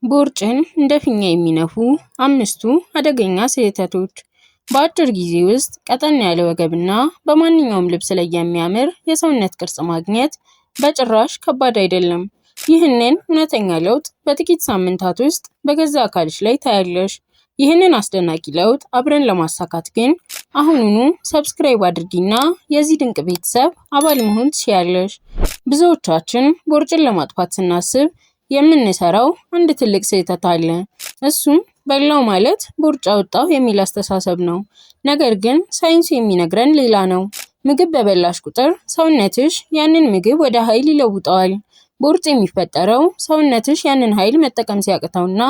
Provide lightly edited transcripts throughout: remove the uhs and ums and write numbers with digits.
ቦርጭን እንደ ፊኛ የሚነፉ አምስቱ አደገኛ ስህተቶች። በአጭር ጊዜ ውስጥ ቀጠን ያለ ወገብና በማንኛውም ልብስ ላይ የሚያምር የሰውነት ቅርጽ ማግኘት በጭራሽ ከባድ አይደለም። ይህንን እውነተኛ ለውጥ በጥቂት ሳምንታት ውስጥ በገዛ አካልሽ ላይ ታያለሽ። ይህንን አስደናቂ ለውጥ አብረን ለማሳካት ግን አሁኑኑ subscribe አድርጊና የዚህ ድንቅ ቤተሰብ አባል መሆን ትችያለሽ። ብዙዎቻችን ቦርጭን ለማጥፋት ስናስብ የምንሰራው አንድ ትልቅ ስህተት አለ። እሱም በላው ማለት ቦርጭ አወጣሁ የሚል አስተሳሰብ ነው። ነገር ግን ሳይንሱ የሚነግረን ሌላ ነው። ምግብ በበላሽ ቁጥር ሰውነትሽ ያንን ምግብ ወደ ኃይል ይለውጠዋል። ቦርጭ የሚፈጠረው ሰውነትሽ ያንን ኃይል መጠቀም ሲያቅተውና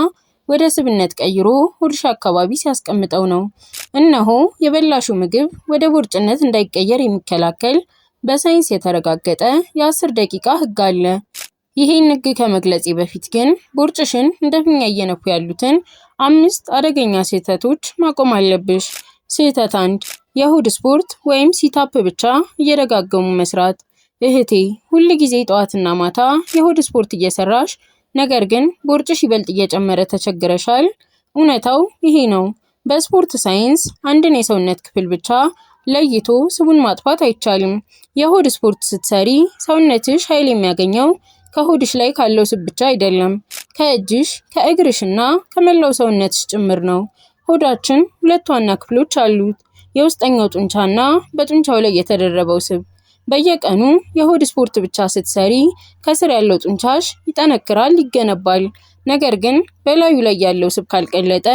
ወደ ስብነት ቀይሮ ሆድሽ አካባቢ ሲያስቀምጠው ነው። እነሆ የበላሽው ምግብ ወደ ቦርጭነት እንዳይቀየር የሚከላከል በሳይንስ የተረጋገጠ የ10 ደቂቃ ህግ አለ። ይሄን ህግ ከመግለጼ በፊት ግን ቦርጭሽን እንደ ፊኛ እየነፉ ያሉትን አምስት አደገኛ ስህተቶች ማቆም አለብሽ። ስህተት 1፦ የሆድ ስፖርት ወይም sit up ብቻ እየደጋገሙ መስራት። እህቴ፣ ሁል ጊዜ ጠዋትና ማታ የሆድ ስፖርት እየሰራሽ ነገር ግን ቦርጭሽ ይበልጥ እየጨመረ ተቸግረሻል? እውነታው ይሄ ነው። በስፖርት ሳይንስ አንድን የሰውነት ክፍል ብቻ ለይቶ ስቡን ማጥፋት አይቻልም። የሆድ ስፖርት ስትሰሪ ሰውነትሽ ኃይል የሚያገኘው ከሆድሽ ላይ ካለው ስብ ብቻ አይደለም፣ ከእጅሽ፣ ከእግርሽና ከመላው ሰውነትሽ ጭምር ነው። ሆዳችን ሁለት ዋና ክፍሎች አሉት፤ የውስጠኛው ጡንቻና በጡንቻው ላይ የተደረበው ስብ። በየቀኑ የሆድ ስፖርት ብቻ ስትሰሪ ከስር ያለው ጡንቻሽ ይጠነክራል፣ ይገነባል። ነገር ግን በላዩ ላይ ያለው ስብ ካልቀለጠ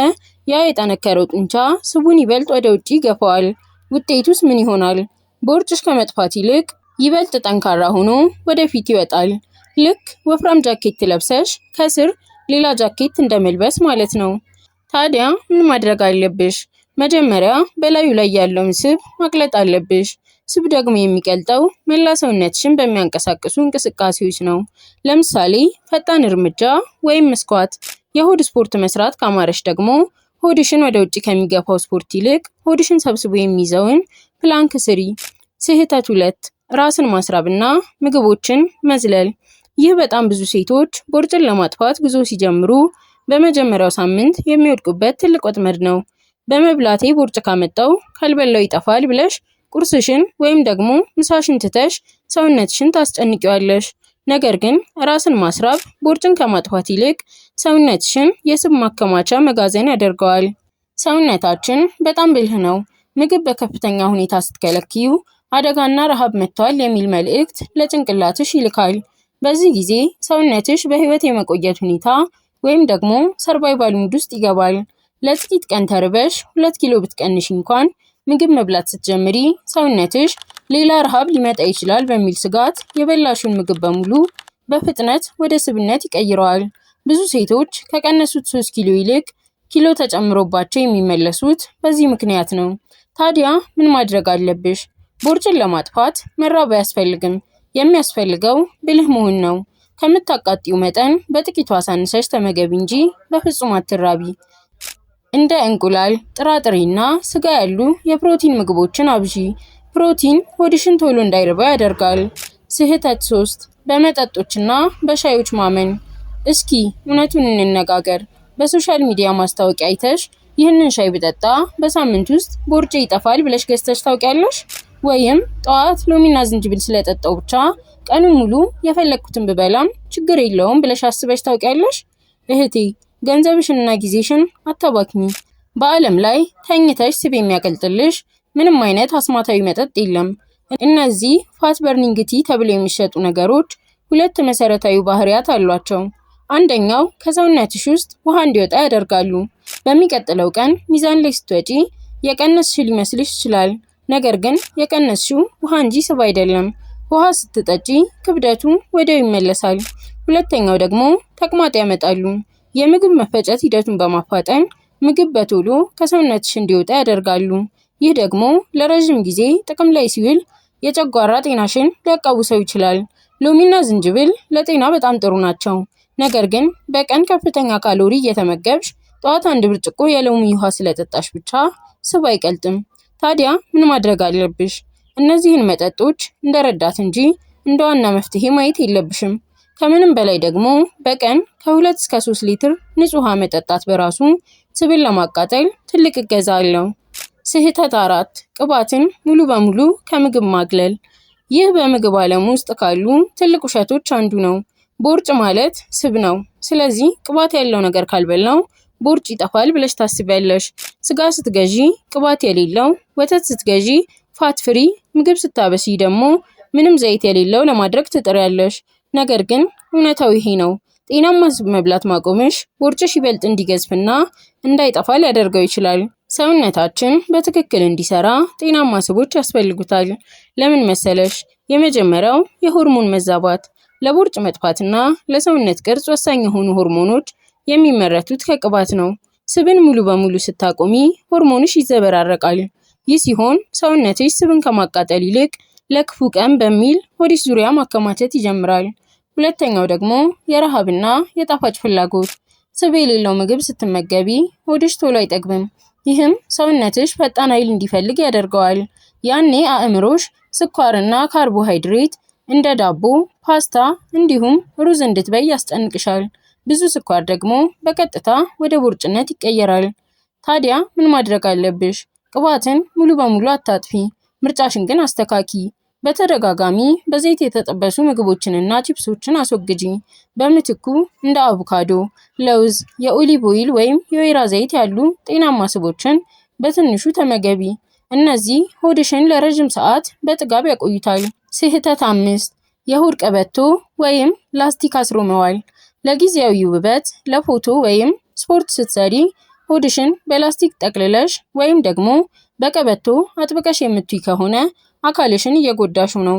ያ የጠነከረው ጡንቻ ስቡን ይበልጥ ወደ ውጭ ይገፋዋል። ውጤቱስ ምን ይሆናል? ቦርጭሽ ከመጥፋት ይልቅ ይበልጥ ጠንካራ ሆኖ ወደፊት ይወጣል። ልክ ወፍራም ጃኬት ለብሰሽ ከስር ሌላ ጃኬት እንደመልበስ ማለት ነው። ታዲያ ምን ማድረግ አለብሽ? መጀመሪያ በላዩ ላይ ያለውን ስብ ማቅለጥ አለብሽ። ስብ ደግሞ የሚቀልጠው መላ ሰውነትሽን በሚያንቀሳቅሱ እንቅስቃሴዎች ነው። ለምሳሌ ፈጣን እርምጃ ወይም squat። የሆድ ስፖርት መስራት ካማረሽ ደግሞ ሆድሽን ወደ ውጭ ከሚገፋው ስፖርት ይልቅ ሆድሽን ሰብስቦ የሚይዘውን plank ስሪ። ስህተት 2፦ ራስን ማስራብና ምግቦችን መዝለል። ይህ በጣም ብዙ ሴቶች ቦርጭን ለማጥፋት ጉዞ ሲጀምሩ በመጀመሪያው ሳምንት የሚወድቁበት ትልቅ ወጥመድ ነው። በመብላቴ ቦርጭ ካመጣው ካልበላው ይጠፋል ብለሽ ቁርስሽን ወይም ደግሞ ምሳሽን ትተሽ ሰውነትሽን ታስጨንቂዋለሽ። ነገር ግን ራስን ማስራብ ቦርጭን ከማጥፋት ይልቅ ሰውነትሽን የስብ ማከማቻ መጋዘን ያደርገዋል። ሰውነታችን በጣም ብልህ ነው። ምግብ በከፍተኛ ሁኔታ ስትከለክዩ አደጋና ረሃብ መጥቷል የሚል መልእክት ለጭንቅላትሽ ይልካል። በዚህ ጊዜ ሰውነትሽ በህይወት የመቆየት ሁኔታ ወይም ደግሞ survival mode ውስጥ ይገባል። ለጥቂት ቀን ተርበሽ 2 ኪሎ ብትቀንሽ እንኳን ምግብ መብላት ስትጀምሪ ሰውነትሽ ሌላ ረሃብ ሊመጣ ይችላል በሚል ስጋት የበላሽውን ምግብ በሙሉ በፍጥነት ወደ ስብነት ይቀይረዋል። ብዙ ሴቶች ከቀነሱት 3 ኪሎ ይልቅ ኪሎ ተጨምሮባቸው የሚመለሱት በዚህ ምክንያት ነው። ታዲያ ምን ማድረግ አለብሽ? ቦርጭን ለማጥፋት መራብ አያስፈልግም። የሚያስፈልገው ብልህ መሆን ነው። ከምታቃጥዪው መጠን በጥቂቱ አሳንሰሽ ተመገቢ እንጂ በፍጹም አትራቢ። እንደ እንቁላል፣ ጥራጥሬና ስጋ ያሉ የፕሮቲን ምግቦችን አብዢ። ፕሮቲን ሆድሽን ቶሎ እንዳይርበው ያደርጋል። ስህተት 3፦ በመጠጦችና በሻዮች ማመን። እስኪ እውነቱን እንነጋገር። በ social media ማስታወቂያ አይተሽ ይህንን ሻይ ብጠጣ በሳምንት ውስጥ ቦርጬ ይጠፋል ብለሽ ገዝተሽ ታውቂያለሽ? ወይም ጠዋት ሎሚና ዝንጅብል ስለጠጣው ብቻ ቀኑን ሙሉ የፈለግኩትን ብበላም ችግር የለውም ብለሽ አስበሽ ታውቂያለሽ? እህቴ፣ ገንዘብሽንና ጊዜሽን አታባክኚ። በዓለም ላይ ተኝተሽ ስብ የሚያቀልጥልሽ ምንም አይነት አስማታዊ መጠጥ የለም። እነዚህ fat burning tea ተብለው የሚሸጡ ነገሮች ሁለት መሰረታዊ ባህሪያት አሏቸው። አንደኛው ከሰውነትሽ ውስጥ ውሃ እንዲወጣ ያደርጋሉ። በሚቀጥለው ቀን ሚዛን ላይ ስትወጪ የቀነስሽ ሊመስልሽ ይችላል። ነገር ግን የቀነስሽው ውሃ እንጂ ስብ አይደለም። ውሃ ስትጠጪ ክብደቱ ወዲያው ይመለሳል። ሁለተኛው ደግሞ ተቅማጥ ያመጣሉ። የምግብ መፈጨት ሂደቱን በማፋጠን ምግብ በቶሎ ከሰውነትሽ እንዲወጣ ያደርጋሉ። ይህ ደግሞ ለረዥም ጊዜ ጥቅም ላይ ሲውል የጨጓራ ጤናሽን ሊያቃውሰው ይችላል። ሎሚና ዝንጅብል ለጤና በጣም ጥሩ ናቸው። ነገር ግን በቀን ከፍተኛ ካሎሪ እየተመገብሽ ጠዋት አንድ ብርጭቆ የሎሚ ውሃ ስለጠጣሽ ብቻ ስብ አይቀልጥም። ታዲያ ምን ማድረግ አለብሽ? እነዚህን መጠጦች እንደ ረዳት እንጂ እንደ ዋና መፍትሄ ማየት የለብሽም። ከምንም በላይ ደግሞ በቀን ከ2 እስከ 3 ሊትር ንጹህ ውሃ መጠጣት በራሱ ስብን ለማቃጠል ትልቅ እገዛ አለው። ስህተት 4፦ ቅባትን ሙሉ በሙሉ ከምግብ ማግለል። ይህ በምግብ ዓለም ውስጥ ካሉ ትልቅ ውሸቶች አንዱ ነው። ቦርጭ ማለት ስብ ነው፣ ስለዚህ ቅባት ያለው ነገር ካልበላሁ ቦርጭ ይጠፋል ብለሽ ታስቢያለሽ። ስጋ ስትገዢ ቅባት የሌለው፣ ወተት ስትገዢ fat free፣ ምግብ ስታበስዪ ደግሞ ምንም ዘይት የሌለው ለማድረግ ትጥሪያለሽ። ነገር ግን እውነታው ይሄ ነው፦ ጤናማ ስብ መብላት ማቆምሽ ቦርጭሽ ይበልጥ እንዲገዝፍና እንዳይጠፋ ሊያደርገው ይችላል። ሰውነታችን በትክክል እንዲሰራ ጤናማ ስቦች ያስፈልጉታል። ለምን መሰለሽ? የመጀመሪያው የሆርሞን መዛባት። ለቦርጭ መጥፋትና ለሰውነት ቅርጽ ወሳኝ የሆኑ ሆርሞኖች የሚመረቱት ከቅባት ነው። ስብን ሙሉ በሙሉ ስታቆሚ ሆርሞንሽ ይዘበራረቃል። ይህ ሲሆን ሰውነትሽ ስብን ከማቃጠል ይልቅ ለክፉ ቀን በሚል ሆድሽ ዙሪያ ማከማቸት ይጀምራል። ሁለተኛው ደግሞ የረሃብና የጣፋጭ ፍላጎት። ስብ የሌለው ምግብ ስትመገቢ ሆድሽ ቶሎ አይጠግብም። ይህም ሰውነትሽ ፈጣን ኃይል እንዲፈልግ ያደርገዋል። ያኔ አእምሮሽ ስኳርና ካርቦሃይድሬት እንደ ዳቦ፣ ፓስታ እንዲሁም ሩዝ እንድትበይ ያስጨንቅሻል። ብዙ ስኳር ደግሞ በቀጥታ ወደ ቦርጭነት ይቀየራል። ታዲያ ምን ማድረግ አለብሽ? ቅባትን ሙሉ በሙሉ አታጥፊ፣ ምርጫሽን ግን አስተካክዪ። በተደጋጋሚ በዘይት የተጠበሱ ምግቦችንና ቺፕሶችን አስወግጂ። በምትኩ እንደ አቮካዶ፣ ለውዝ፣ የ olive oil ወይም የወይራ ዘይት ያሉ ጤናማ ስቦችን በትንሹ ተመገቢ። እነዚህ ሆድሽን ለረጅም ሰዓት በጥጋብ ያቆዩታል። ስህተት 5፦ የሆድ ቀበቶ ወይም ላስቲክ አስሮ መዋል። ለጊዜያዊ ውበት፣ ለፎቶ ወይም ስፖርት ስትሰሪ ሆድሽን በላስቲክ ጠቅልለሽ ወይም ደግሞ በቀበቶ አጥብቀሽ የምትውይ ከሆነ አካልሽን እየጎዳሽው ነው።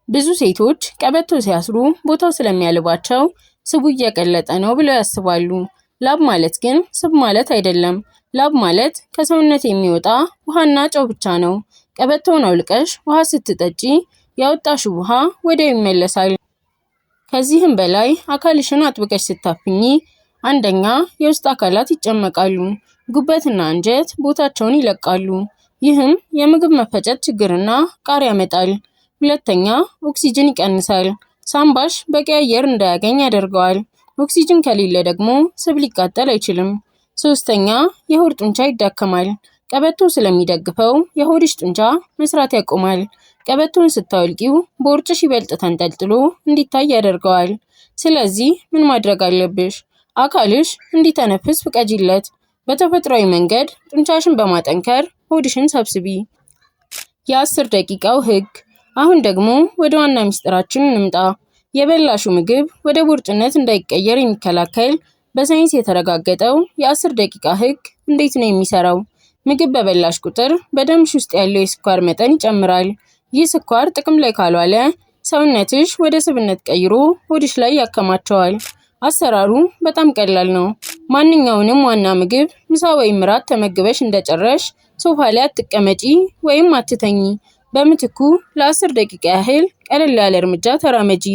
ብዙ ሴቶች ቀበቶ ሲያስሩ ቦታው ስለሚያልባቸው ስቡ እየቀለጠ ነው ብለው ያስባሉ። ላብ ማለት ግን ስብ ማለት አይደለም። ላብ ማለት ከሰውነት የሚወጣ ውሃና ጨው ብቻ ነው። ቀበቶውን አውልቀሽ ውሃ ስትጠጪ ያወጣሽው ውሃ ወዲያው ይመለሳል። ከዚህም በላይ አካልሽን አጥብቀሽ ስታፍኚ አንደኛ የውስጥ አካላት ይጨመቃሉ፣ ጉበትና አንጀት ቦታቸውን ይለቃሉ። ይህም የምግብ መፈጨት ችግርና ቃር ያመጣል። ሁለተኛ ኦክሲጅን ይቀንሳል። ሳንባሽ በቂ አየር እንዳያገኝ ያደርገዋል። ኦክሲጅን ከሌለ ደግሞ ስብ ሊቃጠል አይችልም። ሶስተኛ የሆድ ጡንቻ ይዳከማል። ቀበቶ ስለሚደግፈው የሆድሽ ጡንቻ መስራት ያቆማል። ቀበቶውን ስታወልቂው ቦርጭሽ ይበልጥ ተንጠልጥሎ እንዲታይ ያደርገዋል። ስለዚህ ምን ማድረግ አለብሽ? አካልሽ እንዲተነፍስ ፍቀጂለት። በተፈጥሯዊ መንገድ ጡንቻሽን በማጠንከር ሆድሽን ሰብስቢ። የ10 ደቂቃው ህግ። አሁን ደግሞ ወደ ዋና ሚስጥራችን እንምጣ። የበላሽው ምግብ ወደ ቦርጭነት እንዳይቀየር የሚከላከል በሳይንስ የተረጋገጠው የ10 ደቂቃ ህግ እንዴት ነው የሚሰራው? ምግብ በበላሽ ቁጥር በደምሽ ውስጥ ያለው የስኳር መጠን ይጨምራል። ይህ ስኳር ጥቅም ላይ ካልዋለ ሰውነትሽ ወደ ስብነት ቀይሮ ሆድሽ ላይ ያከማቸዋል። አሰራሩ በጣም ቀላል ነው። ማንኛውንም ዋና ምግብ ምሳ ወይም እራት ተመግበሽ እንደጨረስሽ ሶፋ ላይ አትቀመጪ ወይም አትተኚ። በምትኩ ለ10 ደቂቃ ያህል ቀለል ያለ እርምጃ ተራመጂ።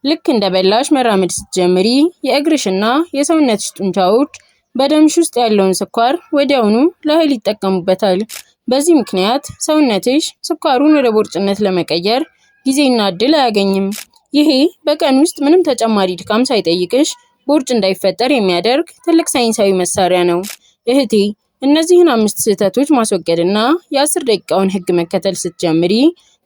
ልክ እንደበላሽ መራመድ ስትጀምሪ የእግርሽና የሰውነትሽ ጡንቻዎች በደምሽ ውስጥ ያለውን ስኳር ወዲያውኑ ለኃይል ይጠቀሙበታል። በዚህ ምክንያት ሰውነትሽ ስኳሩን ወደ ቦርጭነት ለመቀየር ጊዜና እድል አያገኝም። ይሄ በቀን ውስጥ ምንም ተጨማሪ ድካም ሳይጠይቅሽ ቦርጭ እንዳይፈጠር የሚያደርግ ትልቅ ሳይንሳዊ መሳሪያ ነው። እህቴ፣ እነዚህን አምስት ስህተቶች ማስወገድና የ10 ደቂቃውን ህግ መከተል ስትጀምሪ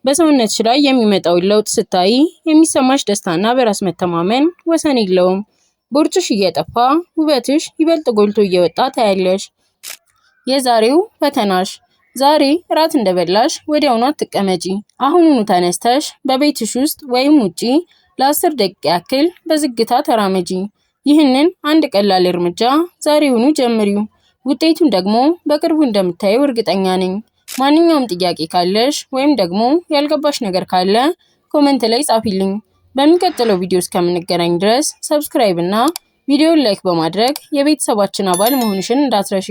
በሰውነትሽ ላይ የሚመጣውን ለውጥ ስታይ የሚሰማሽ ደስታና በራስ መተማመን ወሰን የለውም። ቦርጭሽ እየጠፋ ውበትሽ ይበልጥ ጎልቶ እየወጣ ታያለሽ። የዛሬው ፈተናሽ፦ ዛሬ እራት እንደበላሽ ወዲያውኑ አትቀመጪ። አሁኑኑ ተነስተሽ በቤትሽ ውስጥ ወይም ውጪ ለ10 ደቂቃ ያክል በዝግታ ተራመጂ። ይህንን አንድ ቀላል እርምጃ ዛሬውኑ ጀምሪው። ውጤቱን ደግሞ በቅርቡ እንደምታዪው እርግጠኛ ነኝ። ማንኛውም ጥያቄ ካለሽ ወይም ደግሞ ያልገባሽ ነገር ካለ comment ላይ ጻፊልኝ። በሚቀጥለው ቪዲዮ እስከምንገናኝ ድረስ subscribe እና ቪዲዮውን like በማድረግ የቤተሰባችን አባል መሆንሽን እንዳትረሺ።